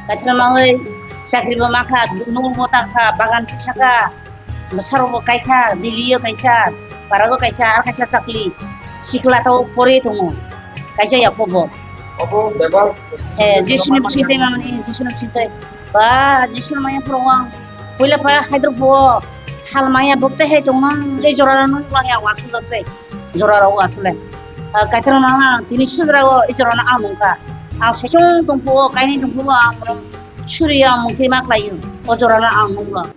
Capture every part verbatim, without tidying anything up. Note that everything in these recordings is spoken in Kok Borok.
Kaisa mangwi chakri bo mankha, nungbo takha, bagan tisakha, bwsarok bo kaikha, Delhi o kaisa, Bharat o kaisa, ar kaisa chakli sikla tao pore tongo, kaisa ya kobo. Obo bebak Eh, Jisuni bising tei mamani, Jisuni bising tei. Ba, Jisuni maya phuru ang puila pa Hyderabad o hal maya bukte hai tongma, ei jora nung lang ya wasu dok se, jora rok asle. Ah, kaithar mama, tini sudra o ei jora na ang nungka. Ang sechong tongphuo, kaini tongphuo, ang suri ang mungti mak layu, o jora na ang nungla.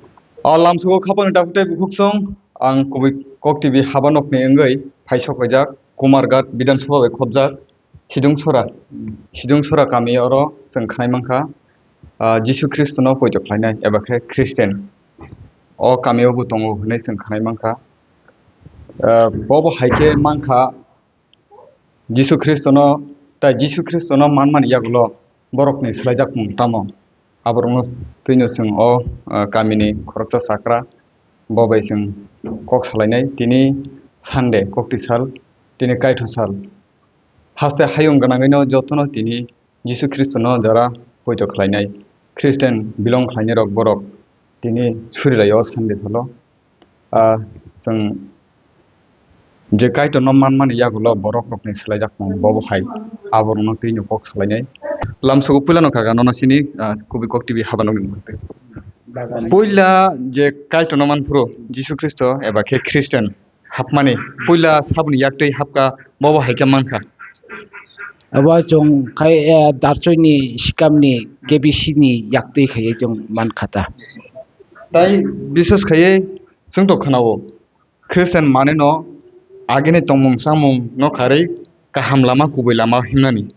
O lamsugo khapani dakhuk tei bukhuk song, ang kubui Kok T V haba nokni wngwi phaisok paijak Kumarghat Bidhan Sabha bai khopjak Sidungsora. Sidungsora kami oro chwng khnai mankha, ah, Jisu Khristono poito khlainai eba khe Christian. O kami o bo tongo hwnwi chwng khnai mankha. Ah, bo bo hai khe mankha Jisu Khristono, tai Jisu Khristono manmani yagulo borokni swlaijakmung tamo? Aborokno twino chwng o, ah, kamini khoroksa chakra bo bai chwng kok salainai. Tini Sunday, kokti sal, tini kaitho sal. Haste hayung gwnangwino jotono tini Jisu Khristono jora poito khlainai, Christian belong khlainai rok borok tini surilaio Sunday salo. Ah, chwng je Kaitorno manmani yagulo borok rokni swlaijakmung bobo hai aborokno twino kok salainai. Lamsogo puilano kaka nono sini, ah, kubui Kok T V haba nokni. Puila je Kaitorno manphuru Jisu Khristo eba khe Christian hapmani, puila saboni yaktwi hapka bobo hai khe mankha. Abo chwng khai, eh, Darchoini sikamni K B C ni yaktwi khaiwi chwng mankha ta. Tai bises khaiwi chwng to khwnao, Christian manwi no agini tongmung chamung no karwi kaham lama kubui lama himnani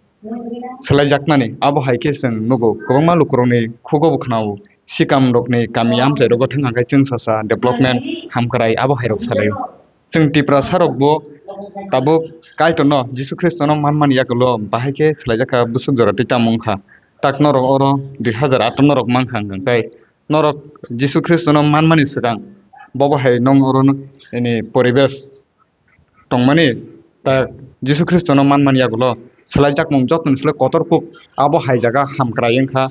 swlaijaknani. Abo hai khe chwng nugo kwbangma lukurokni khugo bo khwnao. Sikam rokni kami amchai rogo thang khe chwng sasa development hamkrai abo hai rok salaio. Chwng Tiprasa rok bo tabuk Kaitorno Jisu Khristono manmani yagulo bahai khe swlaijakha bwswk jora tei tamo wngkha. Tak norok oro dui hazar atharo norok mankha hwnkhe norok Jisu Khristono manmani swkang bobo hai nwng oro nini poribesh tongmani, ta Jisu Khristono manmani yagulo swlaijakmung jotoni slai kotor kuk abo hai jaga hamkrai wngkha,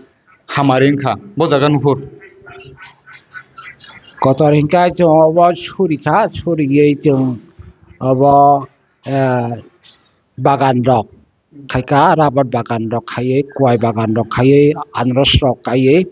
hamari wngkha bo jaga nuhur. Kotor hwnkhe chwng obo surikha, surigwi chwng obo, eh, bagan rok khaikha, rubber bagan rok khaiwi, kuai bagan rok khaiwi, anaros rok khaiwi,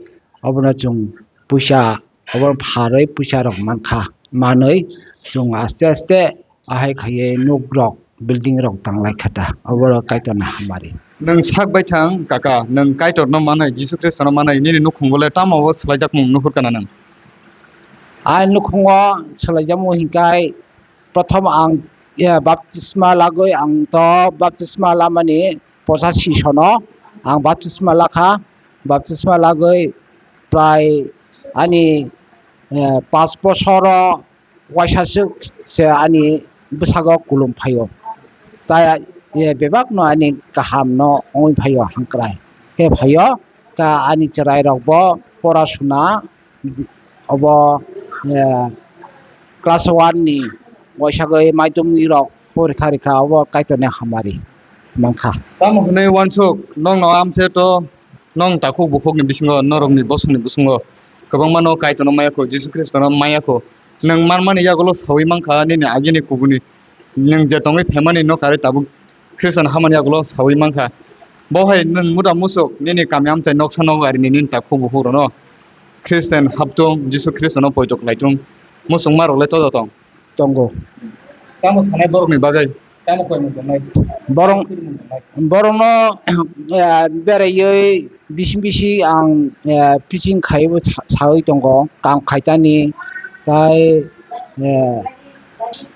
obono chwng puisa, obono pharwi puisa rok mankha, manwi chwng aste aste ahai khaiwi nuk rok, building rok tanglai kha ta, obo rok Kaitorni hamari. Nwng sak bai thang kaka, nwng Kaitorno manwi, Jisu Khristono manwi, nini nukhungo le tamo o swlaijakmung nuhur kana nwng? Ani nukhungo swlaijakmung hinkhai, prothom ang, ya, baptisma lagwi, ang to baptisma lamani pochashi sono ang baptisma lakha. Baptisma lagwi prai ani, eh, pas bosoro waisaswk se ani bwsago kulum phaio. Tai, eh, bebakno ani kahamno wngwi phaio, hangkrai khe phaio. Ka ani chwrairokbo porasuna obo, eh, class one ni waisagwi maidumni rok porikha rikha, obo Kaitorni hamari mankha. Tamo hwnwi uansuk, nokno amche to, nok takhuk bukhukni bisingo, norokni bosongni bisingo kwbangmano Kaitorno maya kho, Jisu Khristono maya kho. Nwng manmani yagulo saui mankha nini agini kubuni, nwng je tongwi phaimani nok ari tabuk Khristian hamani yagulo saui mankha. Bo hai nwng muda musuk nini kami amchai noksa nogo ari nini takhuk bukhuk rokno Khristian haptung, Jisu Khristono poito khlaitung, musukma rok le todo tong? Tongo. Tamo sanai borokni bagwi? Tamo koimung tongnai? Borok, Tamo sirimung tongnai? Borokno, eh, beraiwi bising bising ang, eh, pitching khaiwi sa-, saui tongo, kam khaitani, tai, eh,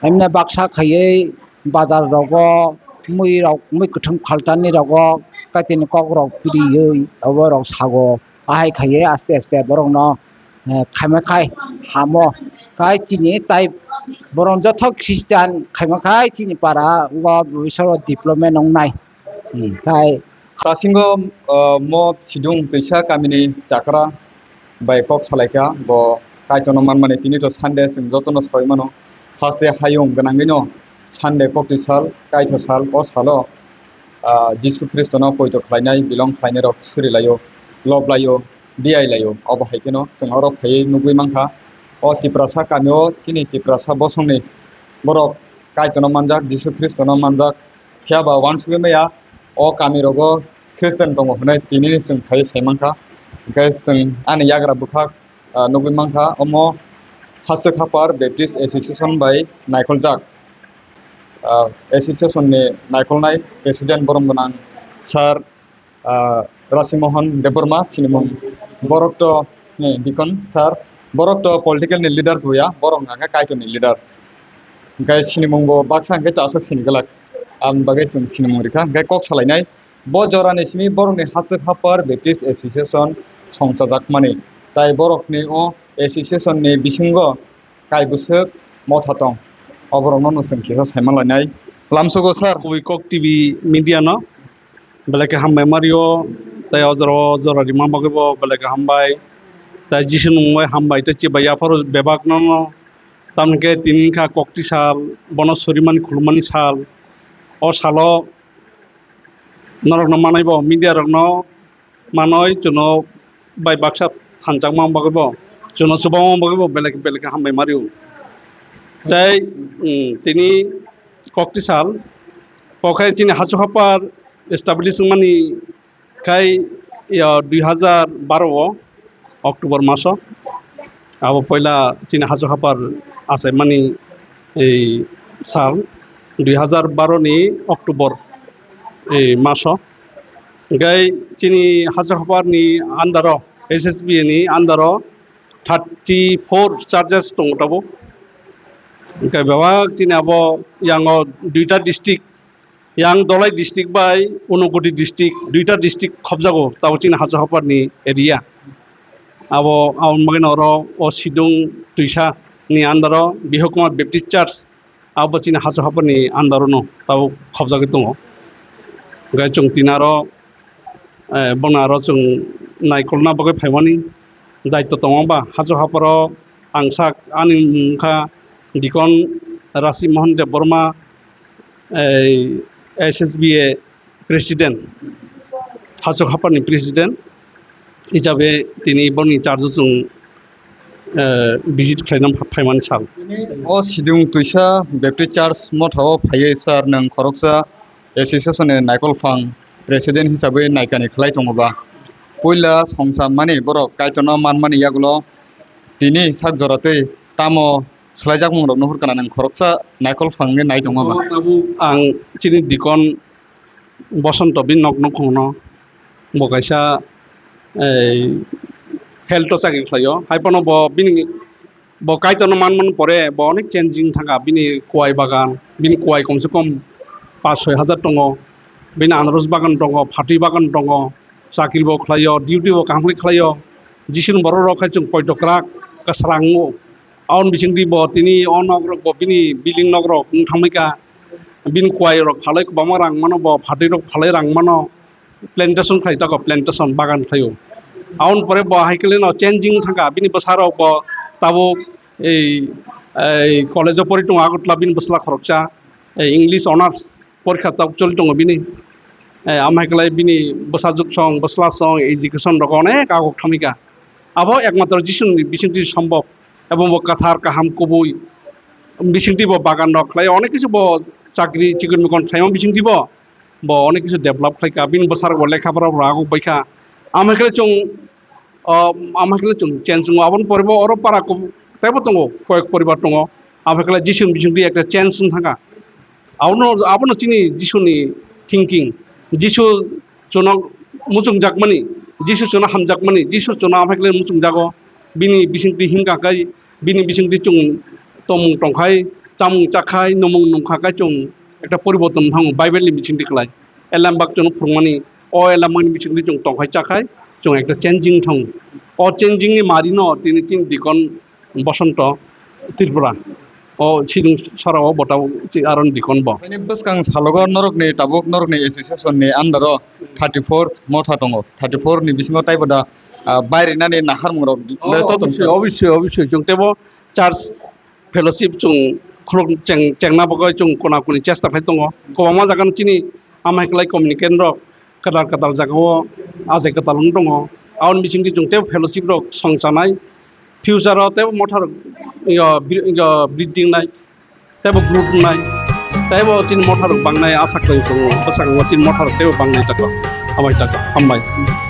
emne baksa khaiwi bazar rogo, mui rok, mui kwthwng phaltani rogo, kaitini kok rok piriwi, obo rok sago. Ahai khaiwi aste aste borokno, eh, khaima khai hamo. Khai chini tai borok joto Christian khaima khai chini para o bisoro development wngnai. Hmm, khai Tasingo, eh, mo Sidung Twisa kamini chakra bai kok salaikha, bo Kaitorno manmani tini to Sunday chwng jotono saui mano. Haste hayung gwnangwino Sunday kokti sal, kaitha sal, o salo, ah, Jisu Khristono poito khlainai, belong khlainai rok surilaio. lob laio, diai laio. Obo hai kheno chwng oro phaiwi nugwi mankha. O Tiprasa kamio chini Tiprasa bosongni borok Kaitorno manjak, Jisu Khristono manjak. Phiya ba uansugwi maya o kamirogo Christian tongo hwnwi tinini chwng phaiwi sai mankha. Hwnkhe chwng ani yagra bwkhak, ah, nugwi mankha, omo Haswk Hapar Baptist Association bai naikoljak. Ah, association ni naikolnai president borom gwnang sir, ah, Rasi Mohan Debbarma sinimung. Borok to, eh, Deacon sir, borok to political ni leaders bo ya, borok hwnkha khe Kaitor ni leader. Hwnkhe sinimung bo baksa hwnkhe chaswk sini glak. Ang bagwi chwng sinimung rikha, hwnkhe kok salainai. Bo jorani simi borokni Haswk Hapar Baptist Association songchajakmani. Tai borokni o association ni bisingo kaibwswk motha tong. Oborokno no chwng kisa saima lainai. Lamsogo sir. Kubui Kok T V media no belai khe hambai mario, tai o jora o jora rima bagwi bo belai khe hambai. Tai Jisu ni mung bai hambai tei chibai yapharo bebak no no. Tamni khe tini wngkha kokti sal, bono surimani khulumani sal. O salo norokno manwi bo media rokno manwi chwngno bai baksa thanjakma bagwi bo chwngno chubama bagwi bo belai belai khe hambai mario. Tei, mm, tini kokti sal, kokhe chini Haswk Hapar establish wngmani khai, ya, dui hazar baro o October maso. Abo poila chini Haswk Hapar achaimani ei sal dui hazar baro ni October ei maso. Hingkhai chini Haswk Hapar ni under o, S S B A ni under o thirty four churches tongo tabuk. Hingkhai bebak chini abo yango duita district, yang Dholai district bai Unakoti district, duita district khobjago tabuk chini Haswk Hapar ni area. Abo, aboni bagwi no oro o Sidung Twisa ni under o Bihokma Baptist Church, abo chini Haswk Hapar ni under o no tabuk khobjagwi tongo. Hingkhai chwng tini aro, eh, bono aro chwng naikolna bagwi phaimani daitw tongo ba Haswk Hapar o ang sak ani wngkha Deacon Rasi Mohan Debbarma, ei, S S B A president, Haswk Hapar ni president hisabe tini boni charge o chwng, eh, visit khlaina pha-, phaimani sal. O Sidung Twisa Baptist Church motha o phaiwi sir nwng khoroksa association ni naikol phang president hisabe naikani khlai tongo ba. Puila songcha mani borok Kaitorno manmani yagulo tini sak jora tei tamo swlaijakmung rok nuhur kana nwng khoroksa naikol phang nai tongo ba. Abo ang chini Deacon Bosonto bini nok nukhung no bo kaisa, ei, health o chakri khlaio. Hai phano bo bini, bo Kaitorno manmani pore bo onek changing thangkha. Bini kuai bagan, bini kuai komse kom paanch soi hajar tongo. Bini anaros bagan tongo, phatwi bagan tongo, chakri bo khlaio, duty bo kaham khe khlaio. Jisuni borok rok khai chwng poito kwrak kwsrango. Aboni bisingtwi bo tini o nok rok bo bini building nok rok wng thangbai kha. Bini kuai rok phalai kwbangma rang mano, bo phatwi rok phalai rang mano, plantation khai tako, plantation bagan khlaio. Aboni pore bo hai khe no changing thangkha, bini bwsa rok bo tabuk ei, ei college o pori tongo Agartala, bini bwsla khoroksa ei English honours porikha tabuk choli tongo bini. Eh, amhai khlai bini bwsajwk song, bwsla song, education rok onek aguk thangwi kha. Abo ekmatro Jisuni bisingtwi sombhob. Abo bo kwthar, kaham, kubui bisingtwi bo bagan rok khlai, onek kisu bo chakri chikon mikon khlaima bisingtwi bo, bo onek kisu develop khlai kha. Bini bwsarok bo lekha pora rok aguk bai kha. Amhai khlai chwng, o, amhai khlai chwng change wngo. Aboni pore bo oro para kub-, teibo tongo, koyek poribar tongo. Amhai khlai Jisuni bisingtwi ekta change wng thangkha. Abono, abono chini Jisuni thinking. Jisu chwngno muchungjakmani, Jisu chwngno hamjakmani, Jisu chwngno amhai khlai muchungjago. Bini bisingtwi himkha khe, bini bisingtwi chwng tongmung tongkhai, chamung chakhai, nwmung nungkha khe chwng ekta poriborton thango Bible ni bisingtwi khlai. Elembak chwngno phwrwngmani, o elembakni bisingtwi chwng tongkhai chakhai, chwng ekta changing thango. O changing ni marino tini chini Deacon Bosonto Tripura. O Sidung Sara o bota o chi aron Deacon bo. Bini bwskang salogo norokni tabuk norokni association ni under o thirty four motha tongo. Thirty four ni bisingo taibo da, ah, bairiknani naharmung rok le to tong obviously, obviously, obviously. Chwng teibo church fellowship chwng khuluk cheng-, chengna bagwi chwng kona koni chesta khai tongo. Kwbangma jaga no chini amhai kwlai communicant rok kwtal kwtal jaga o ajai kwtal wng tongo. Aboni bisingtwi chwng teibo fellowship rok songchanai, future o teibo motha rok, yo, bri-, yo, breeding nai, teibo group nai, teibo chini motha rok bangnai asa khlai tongo, bwskango chini motha rok teibo bangnai tako, hambai tako, hambai.